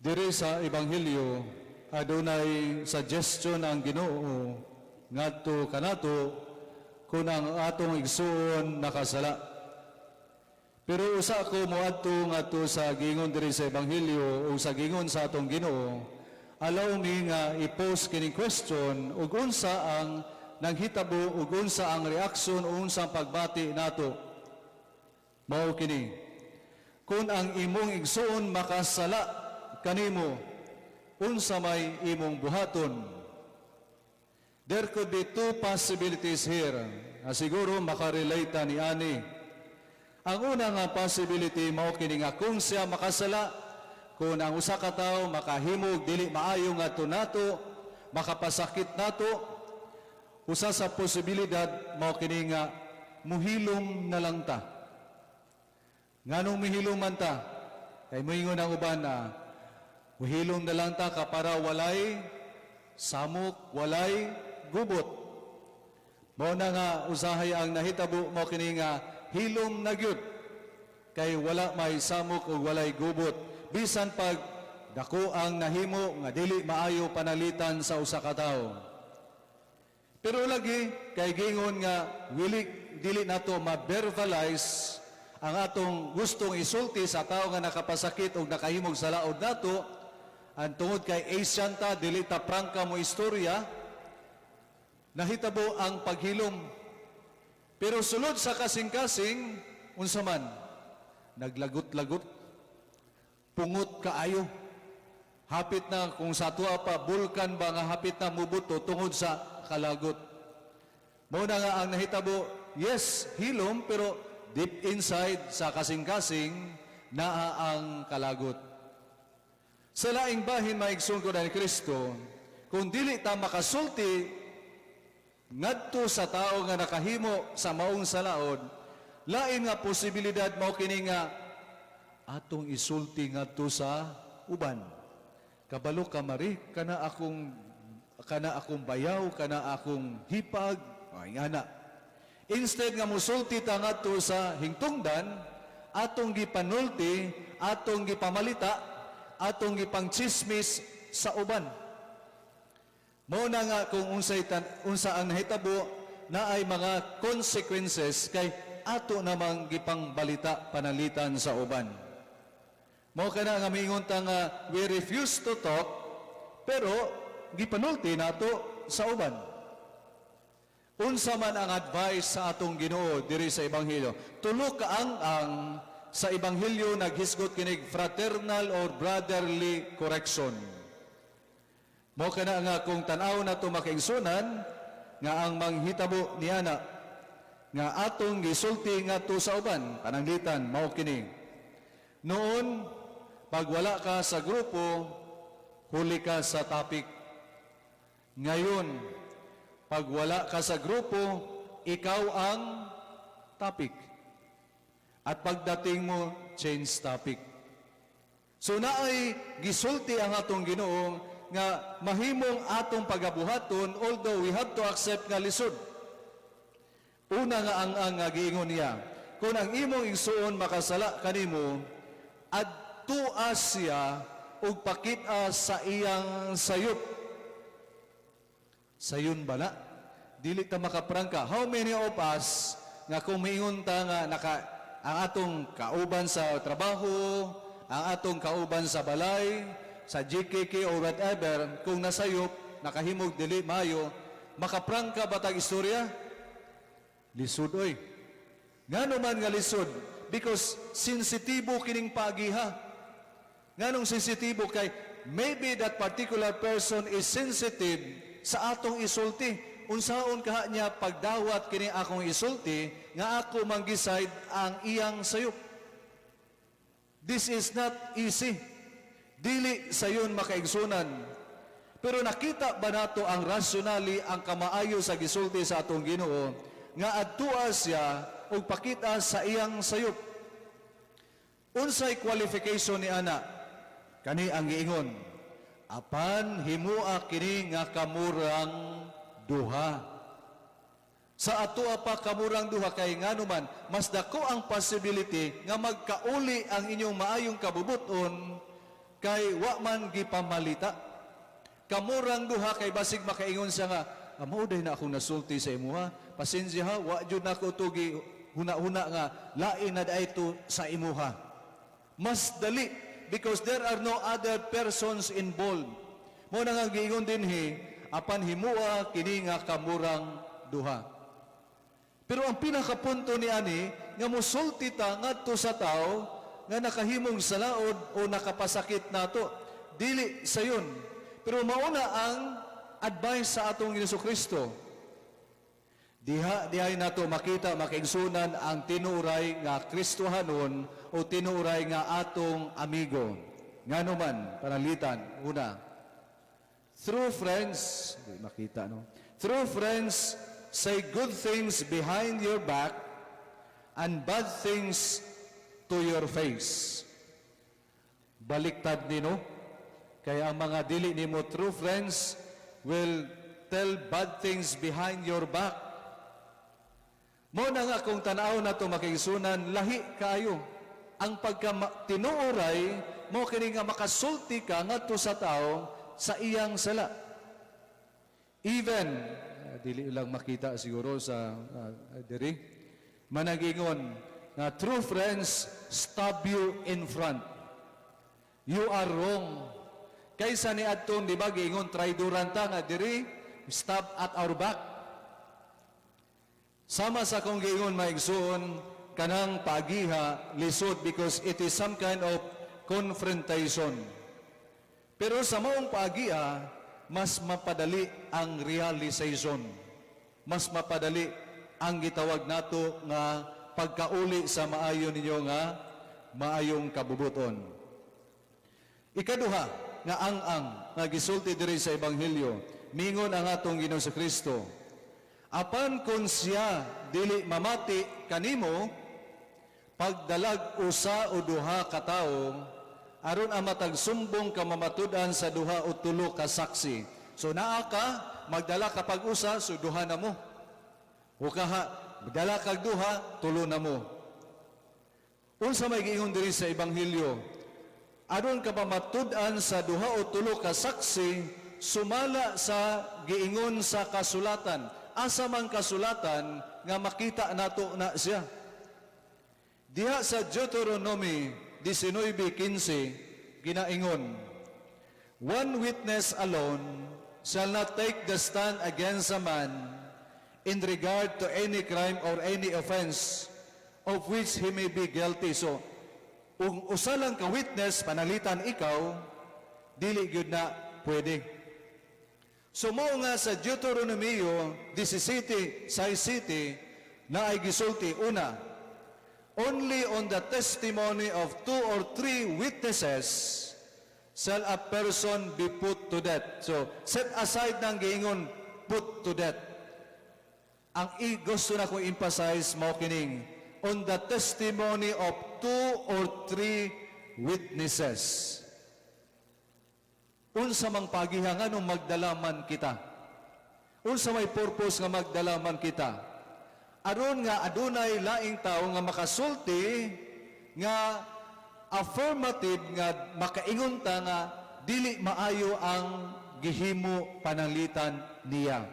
Diri sa Ebanghelyo, adunay suggestion ang Ginoo ngadto kanato kung ang atong igsuon nakasala. Pero usa ko moadto ngadto sa gingon diri sa Ebanghelyo o sa gingon sa atong Ginoo, allow me nga i-pose kining question ug unsa ang nanghitabo ug unsa ang reaksyon o unsa ang pagbati nato. Mao kini: Kung ang imong igsuon makasala kanimo, unsa may imong buhaton? There could be two possibilities here. Na siguro makarelate ta ni ani. Ang una nga possibility mao kini nga kung siya makasala, kung ang usa ka tawo makahimog dili maayo ngadto nato, makapasakit nato, usa sa posibilidad mao kini nga muhilom na lang ta. Nganong mihilom man ta? Kay moingon ang uban na muhilom na lang ta ka para walay samok, walay gubot. Mao na nga usahay ang nahitabo mao kini nga hilom na gyud kay wala may samok ug walay gubot bisan pag dako ang nahimo nga dili maayo panalitan sa usa ka tawo. Pero lagi kay gingon nga wili dili nato ma-verbalize ang atong gustong isulti sa tao nga nakapasakit o nakahimog sa laod nato, ang tungod kay Asian ta, dili ta prangka mo istorya, nahitabo ang paghilom. Pero sulod sa kasing-kasing, unsa man, naglagot-lagot, pungot kaayo. Hapit na kung sa tuwa pa, bulkan ba nga hapit na mubuto tungod sa kalagot. Mao na nga ang nahitabo, yes, hilom, pero deep inside sa kasing-kasing, naa ang kalagot. Sa laing bahin, mga igsoon ko ni Kristo, kung dili ta makasulti ngadto sa tao nga nakahimo sa maong salaod, lain nga posibilidad mao kini nga atong isulti ngadto sa uban. Kabalo ka, Mari, kana akong bayaw, kana akong hipag, ay ngana. Instead nga musulti ta ngadto sa hingtungdan, atong gipanulti, atong gipamalita, atong gipangchismis sa uban. Mao na nga kung unsa ang nahitabo na ay mga consequences kay ato namang gipangbalita panalitan sa uban. Mao kana nga miingon ta nga we refuse to talk, pero gipanulti nato sa uban. Unsa man ang advice sa atong Ginoo diri sa Ebanghelyo? Tulo ka ang sa Ebanghelyo naghisgot kinig fraternal or brotherly correction. Mao kana nga kung tan-aw nato, makaigsunan, nga ang manghitabo niana nga atong gisulti ngadto sa uban pananglitan mao kini. Noon, pag wala ka sa grupo, huli ka sa topic. Ngayon, pag wala ka sa grupo, ikaw ang topic. At pagdating mo, change topic. So naay gisulti ang atong Ginoo nga mahimong atong pagabuhaton, although we have to accept nga lisod. Una nga ang nga giingon niya, kung ang imong igsuon makasala kanimo, adtua siya ug pakita sa iyang sayop. Sayon bala? Dili ta makaprangka. How many of us nga kung miingon ta nga naka ang atong kauban sa trabaho, ang atong kauban sa balay, sa GKK or whatever, kung nasayop, nakahimog dili mayo, makaprangka ba tag istorya? Lisod oy. Ngano man nga lisod? Because sensitibo kining pagiha. Nganong sensitibo? Kay maybe that particular person is sensitive sa atong isulti. Unsaon kaha niya pagdawat kini akong isulti nga ako manggiside ang iyang sayop? This is not easy. Dili sayon, makaigsunan. Pero nakita ba nato ang rationally ang kamaayo sa gisulti sa atong Ginoo nga adtua siya ug pakita sa iyang sayop? Unsay qualification ni ana? Kani ang giingon. Apan himua kini nga kamurang duha. Sa atoa pa kamurang duha kay ngano man mas dako ang possibility nga magkauli ang inyong maayong kabubuton. Kay wa man gipamalita. Kamurang duha kay basig makaingon siya nga, "Ah, mao diay na akong nasulti sa imuha. Pasensya ha, wa jud nako to gi huna-huna nga lain na diay to sa imuha." Mas dali because there are no other persons involved. Mao na nga giingon dinhi, apan himua kini nga kamurang duha. Pero ang pinakapunto ni ani nga musulti ta ngadto sa tao nga nakahimong salaod o nakapasakit nato. Dili sayon. Pero mauna ang advice sa atong Hesus Kristo. Diha dihay nato makita, makaigsunan, ang tinuray nga Kristohanon o tinuray nga atong amigo. Ngano man, pananglitan, una. True friends, di makita, no? True friends say good things behind your back and bad things to your face. Baliktad ni, no? Kaya ang mga dili nimo true friends will tell bad things behind your back. Mao na nga kung tanaw na to, makaigsunan, lahi kaayo. Ang pagka tinuoray, mao kini nga makasulti ka ngadto sa tao sa iyang sala. Even, dili lang makita siguro sa diri, managingon nga true friends stab you in front. You are wrong. Kaysa ni adtong, di ba, giingon traidoran ta nga diri, stab at our back. Sama sa akong giingon, maigsuon, kanang pagiha lisod because it is some kind of confrontation. Pero sa maong pagiha, mas mapadali ang realization. Mas mapadali ang gitawag nato nga pagkauli sa maayo ninyo nga maayong kabubuton. Ikaduha nga ang-ang nga gisulti diri sa ebanghelyo, mingon ang atong Ginoong sa Kristo, "Apan kung siya dili mamati kanimo, pagdalag usa o duha ka tawo aron ang matag sumbong kamamatud-an sa duha o tulo ka saksi." So naa ka, magdala ka pag usa, so duha na mo. O kaha, magdala kag duha, tulo na mo. Unsa may giingon diri sa ebanghelyo? Aron ka pamatud-an sa duha o tulo ka saksi sumala sa giingon sa kasulatan. Asa man kasulatan nga makita nato na siya? Diha sa Deuteronomy 19:15 ginaingon, "One witness alone shall not take the stand against a man in regard to any crime or any offense of which he may be guilty." So, kung usa lang ka witness, pananglitan ikaw, dili gyud na pwede. So mao nga sa Deuteronomio 17:6 na ay gisulti una, "Only on the testimony of two or three witnesses shall a person be put to death." So, set aside ng giingon "put to death." Ang gusto na kong emphasize mao kining on the testimony of two or three witnesses. Unsa mang pagiha, nganong magdalaman kita? Unsa may purpose nga magdalaman kita? Aron nga adunay laing tao nga makasulti nga affirmative nga makaingon ta nga dili maayo ang gihimo pananglitan niya.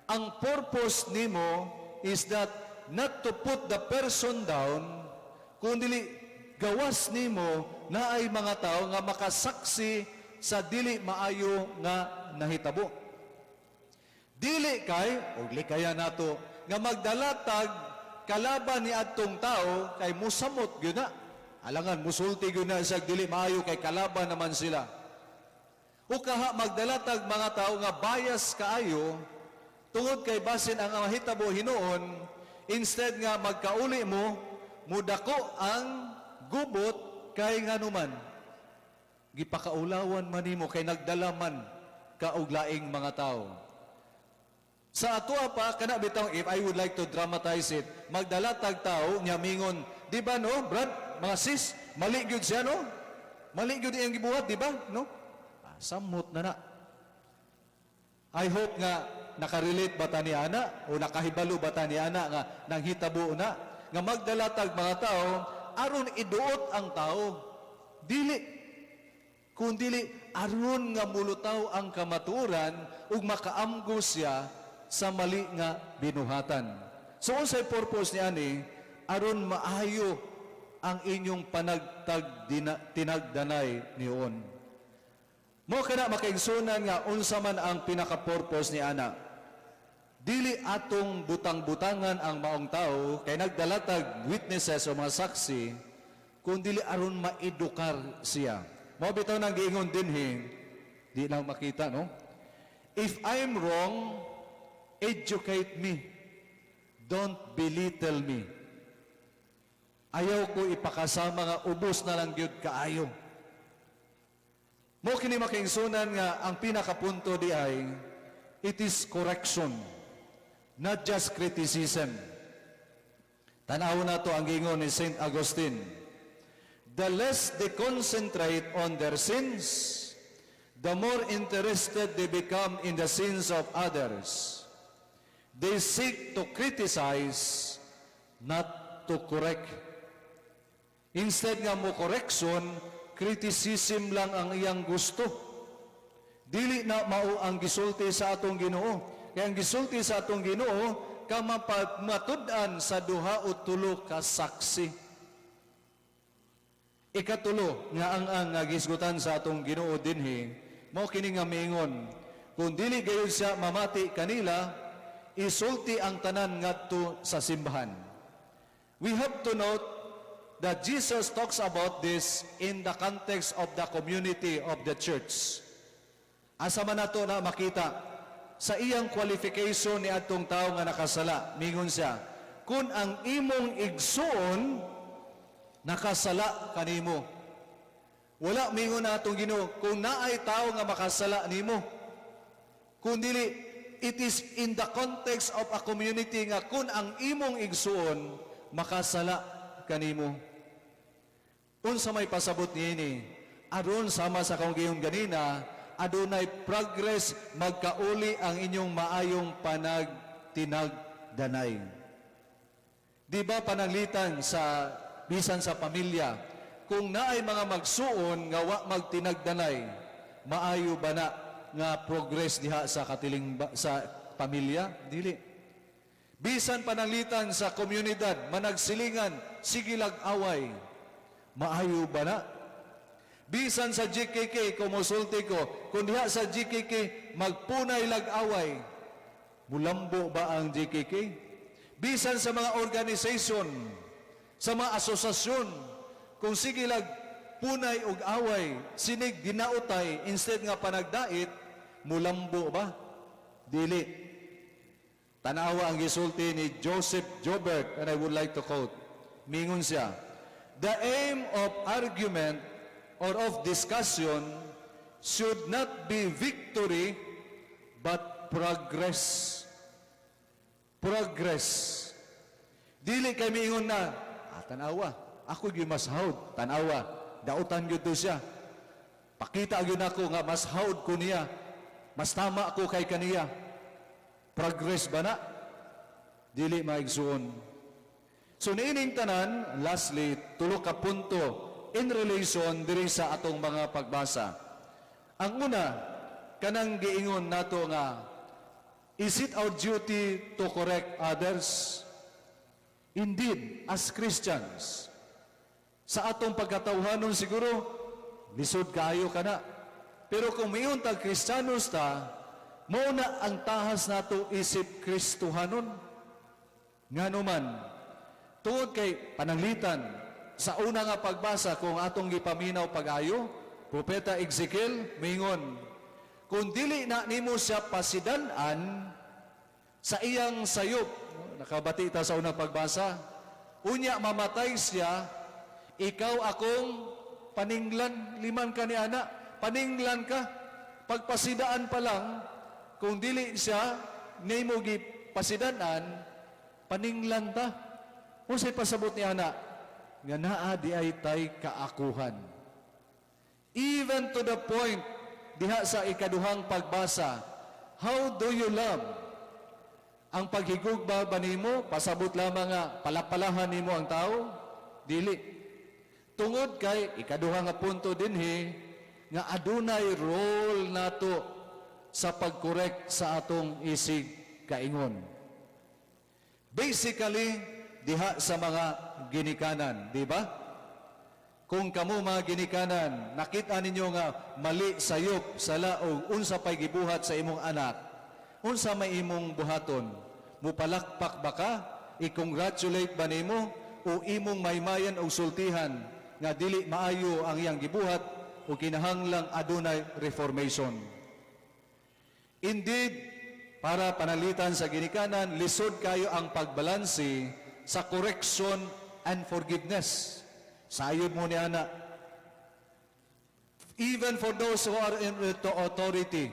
Ang purpose nimo is that not to put the person down, kundi gawas nimo na ay mga tao nga makasaksi sa dili maayo nga nahitabo. Dili kay, og likaya nato, nga magdalatag kalaban ni adtong tao kay musamot gyud na. Alangan musulti gyud na sa dili maayo kay kalaban naman sila. O kaha magdalatag mga tao nga bias kaayo tungod kay basin ang mahitabo hinuon, instead nga magkauli mo, mudako ang gubot kay nganuman gipakaulawan man nimo kay nagdalaman ka og laing mga tao. Sa atoa pa kana bitaw, if I would like to dramatize it, magdala tag tao nya mingon, "Di ba no, brad, mga sis, mali gyud siya, no? Mali gyud iyang gibuhat, di ba? No?" Ah, samot na na. I hope nga nakarelate ba ta ni ana o nakahibalo ba ta ni ana nga nanghitabo na nga magdala tag mga tao aron iduot ang tao. Dili. Kundili aron nga mulutaw ang kamatuoran ug makaamgo siya sa mali nga binuhatan. So unsay purpose ni ani? Aron maayo ang inyong panagtag tinagdanay niyon. Mao kana, makaigsunan, nga unsa man ang pinaka-purpose ni ana. Dili atong butang-butangan ang maong tao kay nagdala tag witnesses o mga saksi, kun dili aron maedukar siya. Mao bitaw nang giingon dinhi, di lang makita, no? "If I'm wrong, educate me. Don't belittle me." Ayaw ko ipakasama nga ubos na lang gyud kaayo. Mao kini, makaigsunan, nga ang pinakapunto di ay it is correction, not just criticism. Tanaw nato ang giingon ni Saint Augustine. "The less they concentrate on their sins, the more interested they become in the sins of others. They seek to criticize, not to correct." Instead nga mo correction, criticism lang ang iyang gusto. Dili na mao ang gisulti sa atong Ginoo. Kaya ang gisulti sa atong Ginoo, matud-an sa duha o tulo ka saksi. Ikatulo nga ang nga gisgutan sa atong Ginoo dinhi, mao kini nga miingon, kung dili gayud siya mamati kanila, isulti ang tanan ngadto sa simbahan. We have to note that Jesus talks about this in the context of the community of the church. Asa man nato na makita sa iyang qualification ni atong tao nga nakasala, mingon siya, "Kung ang imong igsuon nakasala kanimo." Wala mingon na atong Ginoo kung naay tao nga makasala nimo. Kung dili, it is in the context of a community nga kung ang imong igsuon makasala kanimo. Unsa may pasabot niini? Aron sama sa akong giingon ganina, adunay progress, magkauli ang inyong maayong panagtinagdanay. Di ba pananglitan sa bisan sa pamilya, kung naay mga magsuon nga wa magtinagdanay, maayo ba na nga progress diha sa katiling sa pamilya? Dili. Bisan pananglitan sa komunidad, managsilingan, sige lag away, maayo ba na? Bisan sa GKK, kumusulti ko, kung diha sa GKK, magpunay lag away, mulambo ba ang GKK? Bisan sa mga organization, sa mga asosasyon, kung sige lag punay og away, sinig dinautay, instead nga panagdait, mulambo ba? Dili. Tanawa ang gisulti ni Joseph Joubert, and I would like to quote. Mingon siya, "The aim of argument or of discussion should not be victory, but progress." Progress. Dili kay miingon na, "Ah, tanawa, ako gyud mas hawd, tanawa, dautan gyud to siya. Pakita gyud nako nga mas hawd ko niya. Mas tama ako kay kaniya." Progress ba na? Dili, maigsuon. So niining tanan, lastly, tulo ka punto in relation diri sa atong mga pagbasa. Ang una, kanang giingon nato nga, is it our duty to correct others? Indeed, as Christians, sa atong pagkatawhanon siguro, lisod kaayo kana. Pero kung miingon tag Kristiyanos ta, mao na ang tahas nato isip Kristohanon. Ngano man, tungod kay pananglitan, sa una nga pagbasa, kung atong gipaminaw pag-ayo, Propeta Ezekiel, mingon, kung dili na nimo siya pasidan-an sa iyang sayop, nakabati ta sa unang pagbasa, unya mamatay siya, ikaw akong paninglan, liman ka ni ana, paninglan ka, pagpasidaan pa lang, kung dili siya nimo gipasidan-an, paninglan ta. Unsay pasabot ni ana? Nga naa di ay tay kaakuhan. Even to the point, diha sa ikaduhang pagbasa, how do you love? Ang paghigugma ba nimo, pasabot lamang nga palapalahan nimo ang tao? Dili. Tungod kay ikaduha nga punto dinhi, nga Nga adunay role nato sa pag-correct sa atong isig kaingon. Basically, diha sa mga ginikanan, di ba? Kung kamo mga ginikanan, nakita ninyo nga mali, sayop, sala o unsa pay gibuhat sa imong anak, unsa may imong buhaton? Mupalakpak ba ka? I-congratulate ba nimo o imong maymayan og sultihan nga dili maayo ang iyang gibuhat o kinahanglang adunay reformation? Indeed, para panalitan sa ginikanan, lisod kayo ang pagbalansi sa correction and forgiveness. Sayod mo ni ana. Even for those who are in the authority,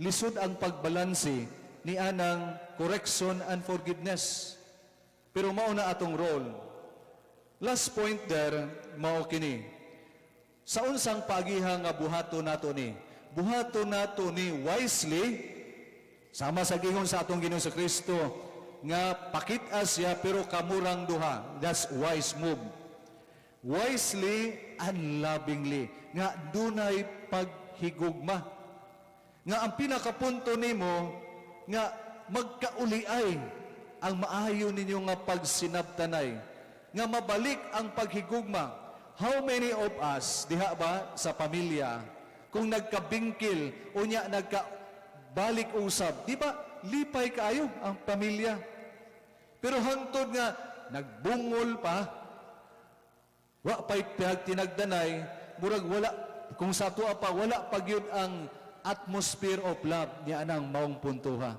lisod ang pagbalansi ni anang correction and forgiveness. Pero mao na atong role. Last point there, mao kini. Sa unsang pagiha nga buhato nato ni? Buhato nato ni wisely, sama sa gingon sa atong Ginoong sa Kristo, nga pakit-a siya pero kamurang duha. That's wise move. Wisely and lovingly. Nga dunay paghigugma. Nga ang pinakapunto nimo nga magkauliay ang maayo ninyo nga pagsinabtanay. Nga mabalik ang paghigugma. How many of us, diha ba sa pamilya, kung nagkabingkil, unya nagkabalik usab, di ba lipay kaayo ang pamilya? Pero hangtod nga nagbungol pa, wa pa'y tinagdanay, murag wala, kung sa tuwa pa, wala pa gyud ang atmosphere of love niya anang maong puntuha.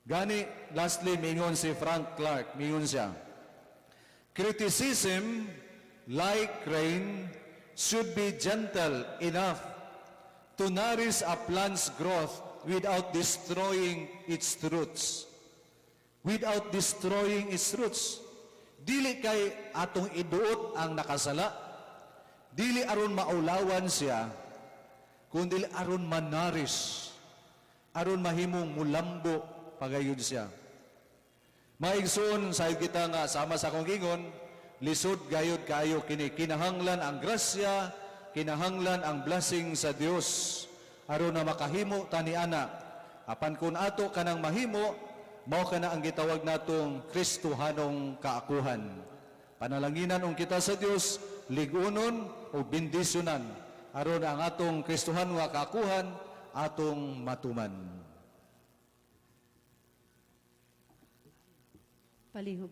Gani, lastly, mingon si Frank Clark, mingon siya, "Criticism, like rain, should be gentle enough to nourish a plant's growth without destroying its roots." Without destroying its roots. Dili kay atong iduot ang nakasala, dili aron maulawan siya, kundi aron ma-nourish, aron mahimong mulambo pagayod siya. Maigsoon, sayod kita nga sama sa akong gingon, lisod gayod kaayo kini. Kinahanglan ang grasya, kinahanglan ang blessing sa Dios aron na makahimo tani ana. Apan kung ato kanang mahimo, mao kana ang gitawag natong Kristohanong kaakuhan. Panalanginan ung kita sa Dios, ligunon o bendisyonan aron ang atong Kristohan nga kaakuhan atong matuman. Palihog.